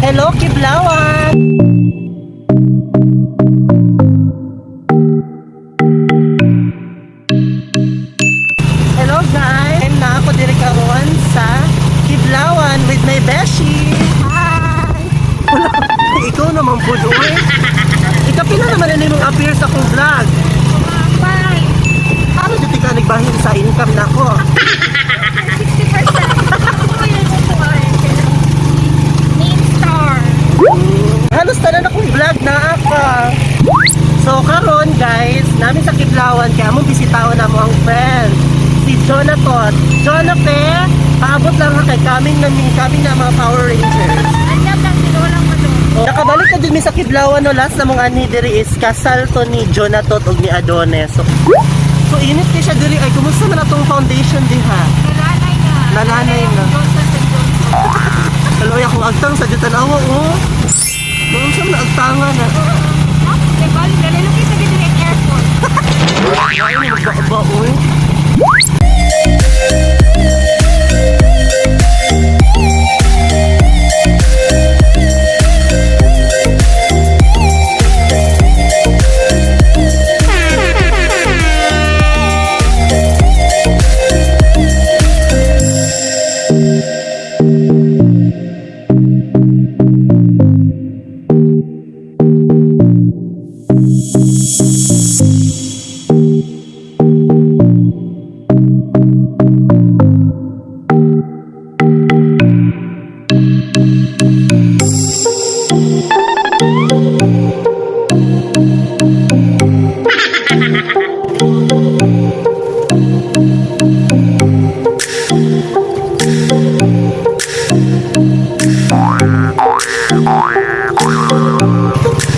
Hello, Kiblawan! Hello guys! I'm na ako diri karon sa Kiblawan with my beshi. Hi! Wala, ikaw naman po doon. Ikapila naman na nimong appear sa akong vlog. Bye! Ano dito ka nagbahin sa income na ako? 60%. Ako yung kukuha. Main star. Halos tanan akong vlog na ako. So karon guys, namin sa Kiblawan kaya among bisitaon na mo ang friend si Jonathan. Jonathan, paabot lang ha kay kaming na kaming na mga Power Rangers. Anyan lang, sinulang mo doon. Nakabalik na din mi sa Kiblawan no, last na mong ani diri is kasal to ni Jonathan ug ni Adonis. So init kay siya diri ay kumusta man atong foundation diha? Nalanay na. Nalanay na. Johnson and Johnson. Kaloy akong agtang sa tanawa oh. Noon sa man agtanga na. Kay bali, nalilukay sa gitna ng airport. Ay, magbaaba oy.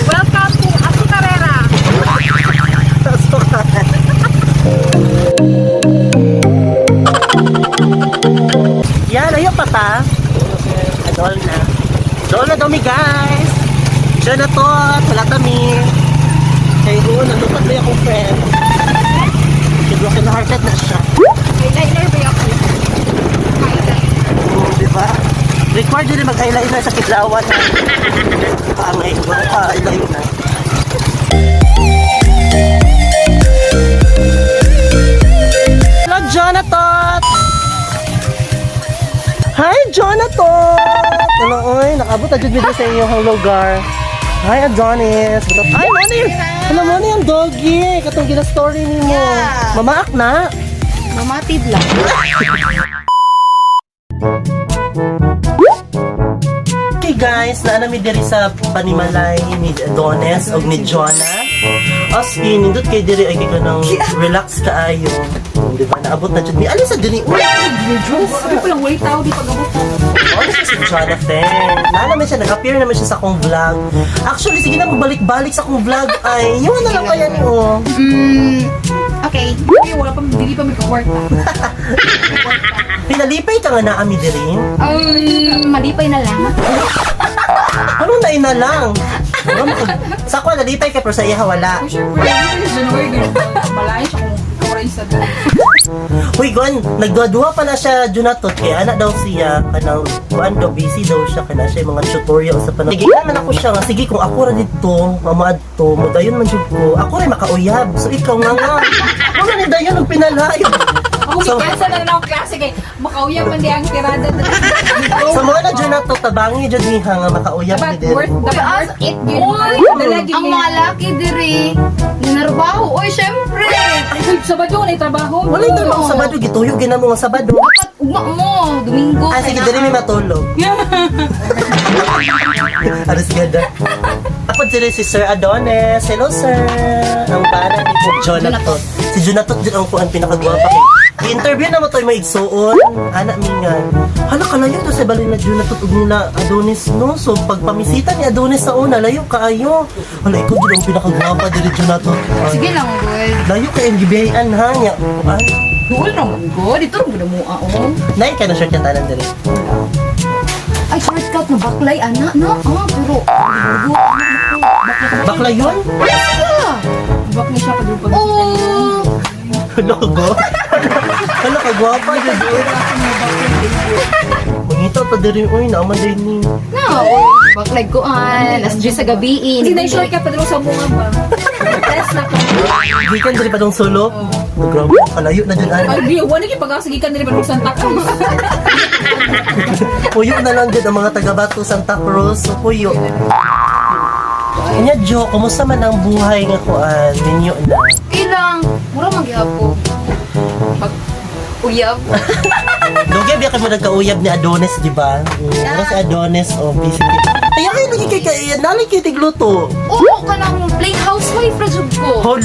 Welcome to Azucarera. Yan, ayaw pa ta. Adol na. Adol na daw mi guys. Diyan na to. Wala kami. Kay Ruon, nandupad ba akong friend? Si broken hearted na siya. Eyeliner ba ako? Eyeliner. Oo, di ba? Required din mag-eyeliner sa Kidlawan. Pangay, wala eyeliner. Hello, Jonathan! Hi, Jonathan! Hello, oy, nakabot na jud mi sa inyong lugar. Hi, Adonis. Ay, mo na yun. Hello, mo na yung doggy. Katong gina-story nimo. Yeah. Mamaak na. Mamatid lang. Okay guys, naa mi diri sa panimalay ni Adonis ug ni Jonah. As in, nindot kay diri ay kay kanang relax kaayo. Di ba? Naabot na jud mi. Alin sa diri? Uy, Sabi ko lang, wait tao, di pag-abot ko. Ano siya si Jonathan? Naa naman siya, nag-appear naman siya sa akong vlog. Actually, sige na, magbalik-balik sa akong vlog ay, yun na lang kaya ni oh. Okay. Hindi, wala pa, dili pa may ka-work ta. Pinalipay ka nga na ami diri. Malipay na lang. Ano na ina lang? Ano, sa ako, nalipay ka pero sa iya wala. Oh, syempre, hindi ko January, ganun. Malayo siya kung kawarin sa doon. Uy, Gon, nagduha-duha pa na siya Junatot kay anak daw siya kanang kuan daw busy daw siya kana siya yung mga tutorial sa panahon. Sige man ako siya nga sige kung ako ra didto, mamaadto, mo dayon man jud ko. Ako ra makauyab. So ikaw nga nga. Wala ni dayon og pinalayo. Ako, So- may cancel na lang ako klase kay makauyab man di ang tirada. Sa mga na Junatot tabangi jud niha nga makauyab ni Dapat diri. worth, dapat worth it yun. Uy, Dala, ang mga laki diri. Nanarbaho. Uy, syempre. Ay, Sabado, na trabaho. Wala yung trabaho Sabado gituyo ginamo nga Sabado. Dapat ugma mo. Domingo. Ah, sige, diri may matulog. Aras ganda. Ako diri si Sir Adonis. Hello, sir. Ang bana ni po, Jonathan. Si Jonathan din ang kuan pinakagwapa kay. I-interview na mo to yung mga igsuon. Ana mi nga. Hala kalayo to sa balay na Jonathan ug nila Adonis no. So pagpamisita ni Adonis sa una layo kaayo. Hala ikaw jud ang pinakagwapa diri Jonathan. Ay, Sige lang, girl. Layo kay ang gibiyan ha nya. Kuan. Duol ra man ko. Dito ra mo ah, oh. Nay ka na shirt niya tanan diri. Ay, shortcut na baklay, ana, no? Ah, pero, Bakla yun? Yeah. siya pag pag Oo. Hala ka go. Hala ka gwapa jud, oy. Mangita ta diri, oy, naaman din ni. No, baklag ko an, alas 10 sa gabi. Hindi na short ka padulong sa bunga ba? Test na ko. Gikan diri pa dong sulok. Grabe, kalayo na jud Ay, ani. di, wala gyud pag-asigi ka nila padulong Santa Cruz. Puyo na lang jud ang mga taga Bato Santa Cruz. So, puyo. Kanya Jo, kumusta man ang buhay nga kuan? Minyo na. Ilang, mura magyapon. Pag uyab. Dugay biya kay mo nagkauyab ni Adonis, di ba? Si Adonis o busy. Ay, ay, lagi kay kay nalay kay tigluto. Oo, kanang plain housewife ra jud ko. Hol.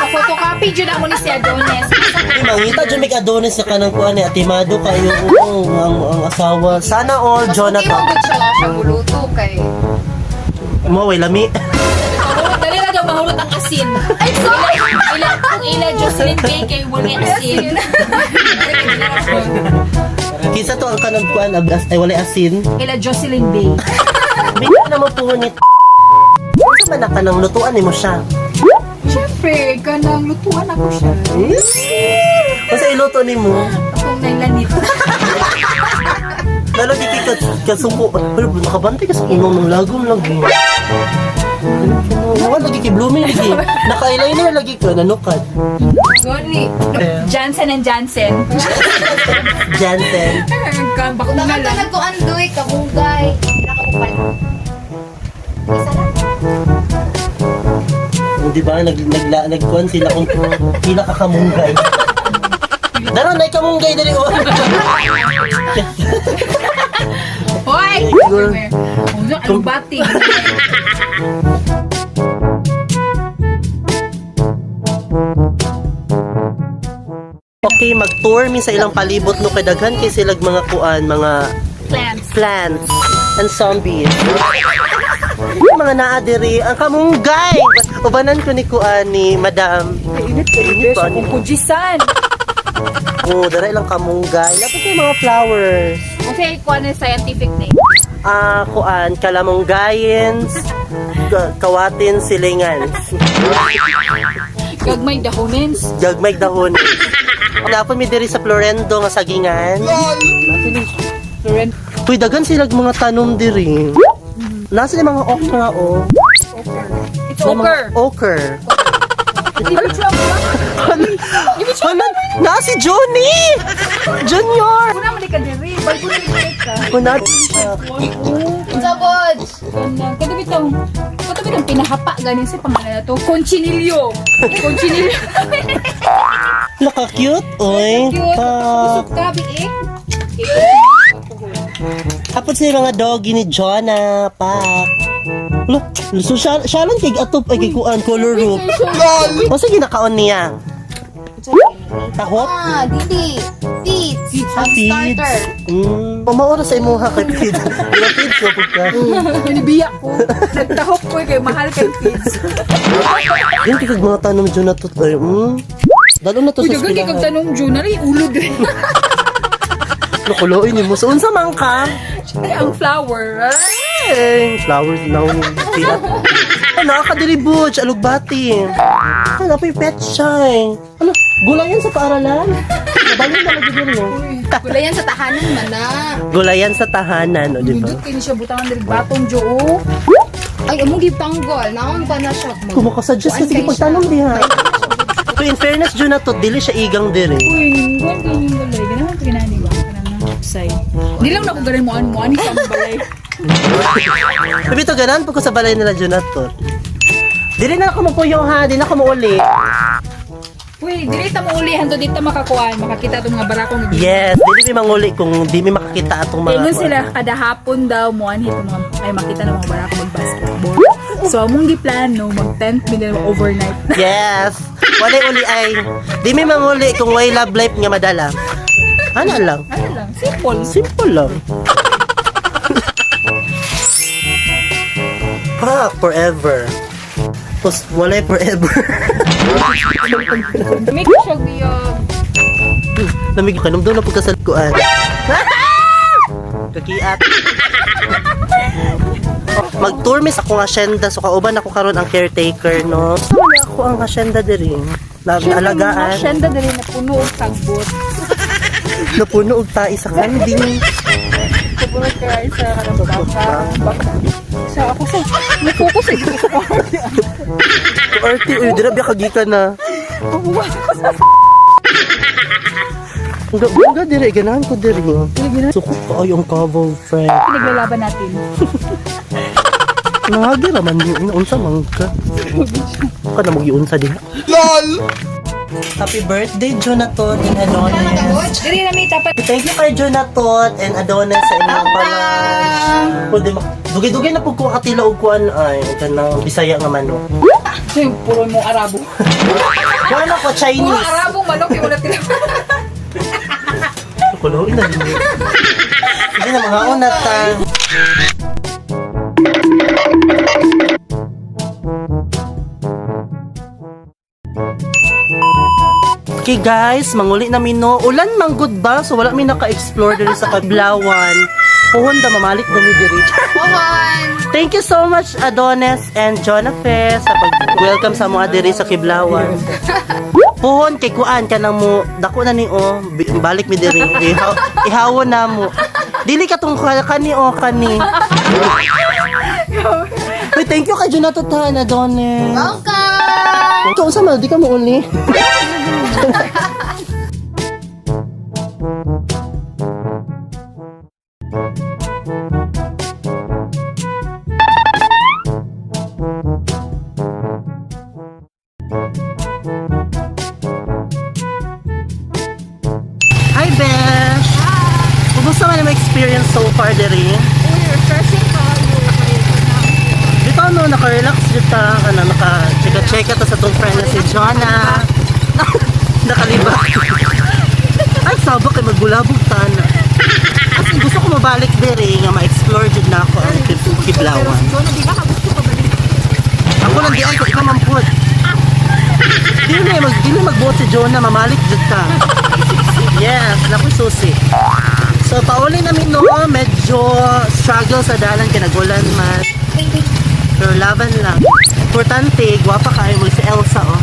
Photocopy jud ako ni si Adonis. Ay, mangita jud mig Adonis sa kanang kuan ni atimado kayo, oo, ang asawa. Sana all Mas okay Jonathan. mo gud siya siya muluto kay. Mo way lami. Dali na daw mahulot ang asin. Ay, sorry. Ila, kung ila Jocelyn Bay kay wala asin. Kinsa to ang kanang kuan ay walay asin. Ila Jocelyn Bay. Minyo na mo po ni. Unsa man na kanang lutuan nimo siya? Siyempre, kanang lutuan ako siya. Unsa iluto nimo? Akong nailanit. Lalo di kay kasuko. Pero nakabantay ka sa inong ng lagom lagi. Wala lagi kay blooming lagi. Naka-eyeliner lagi ka nanukad. Gani. Jansen and Jansen. Jansen. Bakuna Baka lang. ka nagkuandoy, kabugay. Pila ka upal. Isa lang. Di ba nag nagla nagkuan sila kung pila ka kamunggay. Daro nay kamunggay dali oh. Hoy! Girl. Anong bati? Okay, mag-tour mi sa ilang palibot no kay daghan kay silag mga kuan, mga Plants. plants and zombies. Yung mga naa diri ang kamunggay. Ubanan ko ni kuan ni Madam. Init Init pa, Kung kujisan. Oh, dara ilang kamunggay. Dapat yung mga flowers. Okay, kuha na yung scientific name. Ah, kuan, kalamunggayens, kawatin, silingans. Gagmay dahonens. Gagmay dahon. Napon mi diri sa Florendo nga sagingan. Loren. Tuy daghan sila mga tanom diri. Nasa yung mga okra oh. It's Yung mga ochre. Ochre. Hala, na si Johnny! Junior! Kuna man ka diri, bago ni ka. Kuna, Sabod. Kato bitong kato bitong pinahapa ganin sa pangalan na to. Conchinillo. Conchinillo. naka-cute, oy. Cute. Pa. Busog ka, bi eh. Tapos sa mga doggy ni Jonah, pak. Lo, so siya, siya lang kay atop ay kay kuan color room. O sige nakaon niya. Tahop? Ah, dili. Seeds. Ah, Ang feeds. starter. Umaora sa imuha kay feeds. Ila feeds ko pud ka. Binibiya ko. Nagtahop ko eh, kay mahal kay kids. Yan kay kag mga tanong Jonah to. Ay. Dalo na to Uy, sa dagan kay kag eskwelahan. tanong June, nari ulo din. Nakuloy ni mo. So unsa man ka? Ay, ang flower. Ah. Ay, flowers now. Sila. Ay, nakakadiribuj, alugbati. Ano pa yung pet shy? Ano, gulayan sa paaralan? Nabalin na lagi din, no? Gulayan sa tahanan man na. Gulayan sa tahanan, o, di ba? Nindot kay ni siya butangan diri batong jo. Ay, among gitanggol. Naon pa na siya. Kumakasuggest ka, sige, pagtanong diha. So, in fairness, Jun, na to, dili siya igang diri. Uy, ninggon kay yung balay. Ganahan ko ginani ba? Kanang say. Di lang na ko ganin mo an mo ani sa balay. Sabi to, ganahan po ko sa balay nila, Jun, na to. Dili na ako magpuyo, ha? Dili na ako mauli. Uy, dili ta mo uli hanto dito makakuan, makakita tong mga barakong nag. Yes, dili mi manguli kung di mi makakita atong mga. Ingon sila kada hapon daw mo anhi itong mga ay makita ng mga barako mag-basketball. So among giplano mag-tent mi nila overnight. Yes. Walay uli ay. Di mi manguli kung way love life nga madala. Ano lang? Ano lang, simple. Simple lang. Pa, forever. Tapos, walay forever. Make siya giyog. Lamig ka, doon na pagkasalkuan. Kakiat. Mag-tour miss ako nga asyenda so kauban ako karon ang caretaker no. Sama niya. Dako ang hasyenda diri. Na alagaan. Hasyenda diri na puno og tagbot. Napuno og tae sa kanding. Puno kay sa kanang baka. Baka. Sa ako sa na-focus eh. Arte, uy, dira biya kagikan na. Bunga, bunga dire, ganahan ko dire. Sukot ka ay ang cover friend. Pinaglalaban natin. Nahagi raman yun, unsa man ka. Ka na mag-iunsa diha. LOL! Happy birthday, Jonathan and Adonis. Diri na may tapat. Thank you kay Jonathan and Adonis sa inyong palans. Pwede dugay-dugay na po ko katila og kuan ay kanang Bisaya nga manok. Ay, puro mo Arabo. Kuan ako Puro Chinese. Arabo manok yung wala tila. Kuloy na din. Sige na mga una ta. Okay guys, manguli na mi no. Ulan manggod ba? So wala mi naka-explore diri sa Kablawan. Puhon da mamalik dumi diri. Pohon! Thank you so much Adonis and Jonafe sa pag-welcome sa mga diri sa Kiblawan. Puhon kay kuan kanang mo dako na ni o balik mi diri. Ihawo na mo. Dili ka tong kani o kani. Uy, thank you kay Jonathan Adonis. Welcome! Ikaw unsa man di ka mo uli. Hi, Besh! Kumusta man ang experience so far diri? Uy, refreshing kayo. Dito no, naka-relax dito, ano, naka-cheka-cheka ta sa tong friend na si Jonah. Nakaliba. Ay, sabak kay magbulabog ta na. As in, gusto ko mabalik diri nga ma-explore jud na ako ang Kiblawan. Jonah, di ba ka gusto ka balik? Ako lang diyan ko ikaw man pud. Dili magbuot si Jonah, mamalik jud ta. Yes, naku susi. So pauli namin no, medyo struggle sa dalan kay nagulan man. Pero laban lang. Importante, gwapa kayo mo si Elsa oh.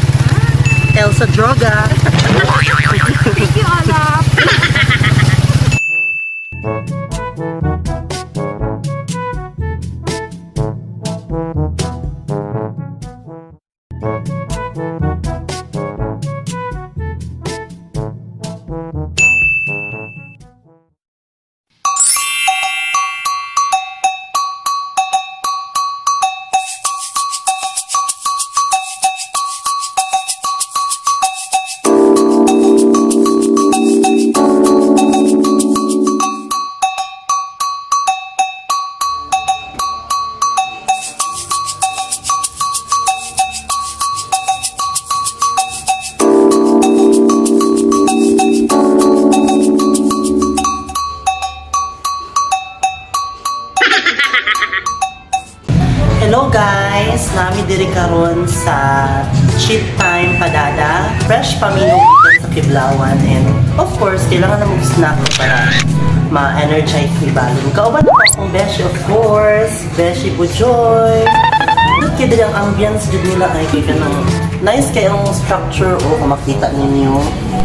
Elsa Droga. Thank you, Olaf. Hello guys! Nami diri karon sa Cheat Time Padada. Fresh pamino gikan sa Kiblawan and of course, kailangan na mag-snack para ma-energize ni Balon. Kauban na akong beshi, of course. Beshi Bujoy. Look kay diri ang ambience jud nila ay kay kanang nice kay ang structure o kung makita ninyo.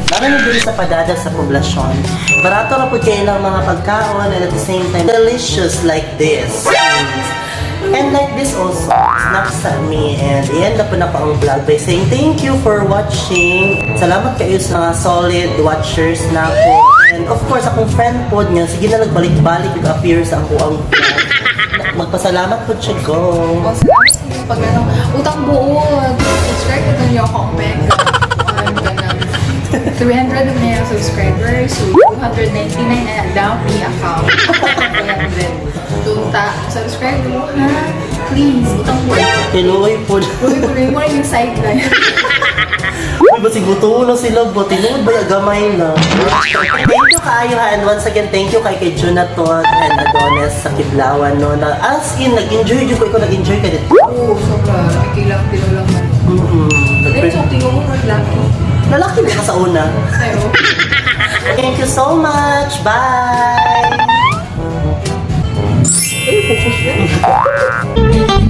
Lalo na diri sa Padada sa poblasyon. Barato ra pud kay ilang mga pagkaon and at the same time delicious like this. And like this also, snacks sa me and i-end na po na po ang vlog by saying thank you for watching. Salamat kayo sa mga solid watchers na po. And of course, akong friend po niya, sige na nagbalik-balik appear sa ako ang vlog. Magpasalamat po siya, go! Oh, salamat sa inyo pag ano, utang buod. Subscribe na niyo ako, Omega. I'm gonna 300 na yung subscribers, so 299 na down me account. 300. Tunta, subscribe mo ha. Please, utang buod. Tinuoy po. Tuloy-tuloy mo rin yung sideline. Uy, basig buto na sila ba? Tinuod ba yung gamay na? Thank you kaayo ha. And once again, thank you kay Jonathan and Adonis sa Kiblawan, no? Na, as in, nag-enjoy ko. Ikaw nag-enjoy ka dito. Oo, sobra. Nakikilang tinulang man. Pero sa tingin mo, laki. Lalaki ba ka sa una? Sa'yo. Thank you so much. Bye! Ay, focus na.